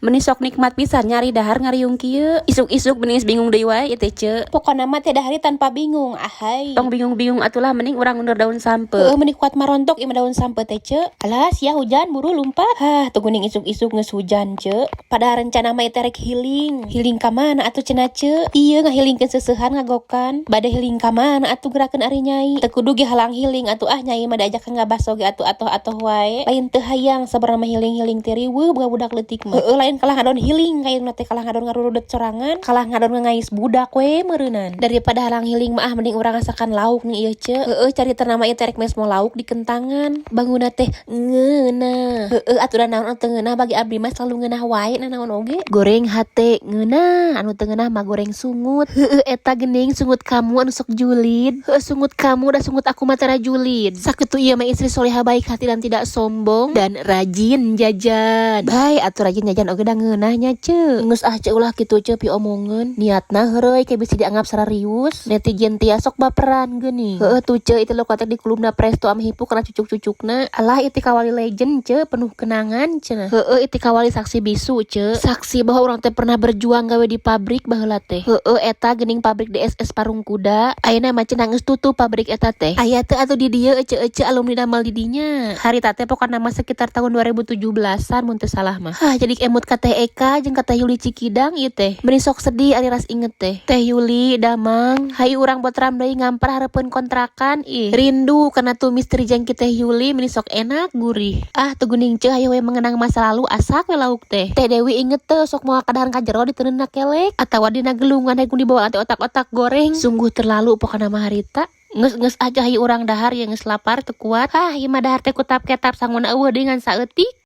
Meni sok nikmat pisan nyari dahar ngariung kieu. Isuk-isuk meni geus bingung deui wae ieu teh, Ce. Pokona mah teh hari tanpa bingung, ahai. Tong bingung-bingung atulah, mending urang ngundur daun sampeu. Heueuh, meni kuat marontok ieu mah daun sampeu teh, Ce. Alah sia, hujan, buru lumpat. Hah, teu geuning isuk-isuk geus hujan, Ce. Padahal rencana mah ieu teh rek healing. Healing ka mana atuh cenah, Ce? Ieu ngahilingkeun seuseuhan ngagokan. Bade healing ka mana atuh gerakeun ari Nyai? Teu kudu ge halang healing atuh ah, Nyai mah diajak ngabaso ge atuh atoh-atoh wae. Lain teu hayang sabarna mah healing-healing teh riweuh boga budak leutik mah. Heueuh, lain kalah ngadon healing kayuna teh, kalah ngadon ngarurudet sorangan, kalah ngadon ngangais budak we meureunan. Daripada halang healing mah ah, mending urang ngasakan lauk nih ieu, Ce. Heueuh, carita nama ieu teh rek mesmo lauk di kentangan. Bangunna teh ngeunah. Heueuh atuh, da naon anu teu ngeunah, bagi abdi mah selalu ngeunah wae nanaon oge. Goreng hate ngeunah, anu teu ngeunah mah goreng sungut. Heueuh, eta geuning sungut kamu anu sok julid. Heueuh, sungut kamu, da sungut aku mah tara julid. Sakitu ieu mah istri soleha, baik hati dan tidak sombong, dan rajin jajan. Bae atuh, rajin jajan oge da ngeunah nya, Ce. Geus ah, Ce, ulah kitu, Ce, piomongeun. Niatna heureuy ke bisi dianggap sararius. Netizen tia sok baperan geuning. Heueuh tuh, Ce, itu lo kotek di kulumna presto am hipu kana cucuk-cucukna. Alah, itu kawali legend, Ce, penuh kenangan cenah. Heueuh, itu kawali saksi bisu, Ce. Saksi bahwa urang teh pernah berjuang gawe di pabrik baheula teh. Heueuh, eta geuning pabrik DSS Parung Kuda. Ayeuna mah cenah geus tutup pabrik eta teh. Aya teu atuh di dieu ece-ece alumni damal di dinya? Harita teh pokona mah sekitar tahun 2017-an mun teu salah mah. Hah, jadi emut ka Teh Eka jeung ka Teh Yuli Cikidang ieu teh. Meni sok sedih ari ras inget teh. Teh Yuli, Damang, hayu urang botram deui ngampar hareupeun kontrakan ih. Rindu kana tumis teri jengki Teh Yuli, meni sok enak gurih. Ah, teu geuning, Ce, hayu we mengenang masa lalu, asak we lauk teh. Teh Dewi inget teu sok moal kadaharan ka jero diteundeunna kelek atawa dina gelungan hayu dibawa teh otak-otak goreng. Sungguh terlalu pokona mah harita. Nges nges aja, hayu urang dahar ya, geus lapar teu kuat. Hah, ieu mah dahar teh kutap ketap, sanguna eueuh deui ngan saeutik.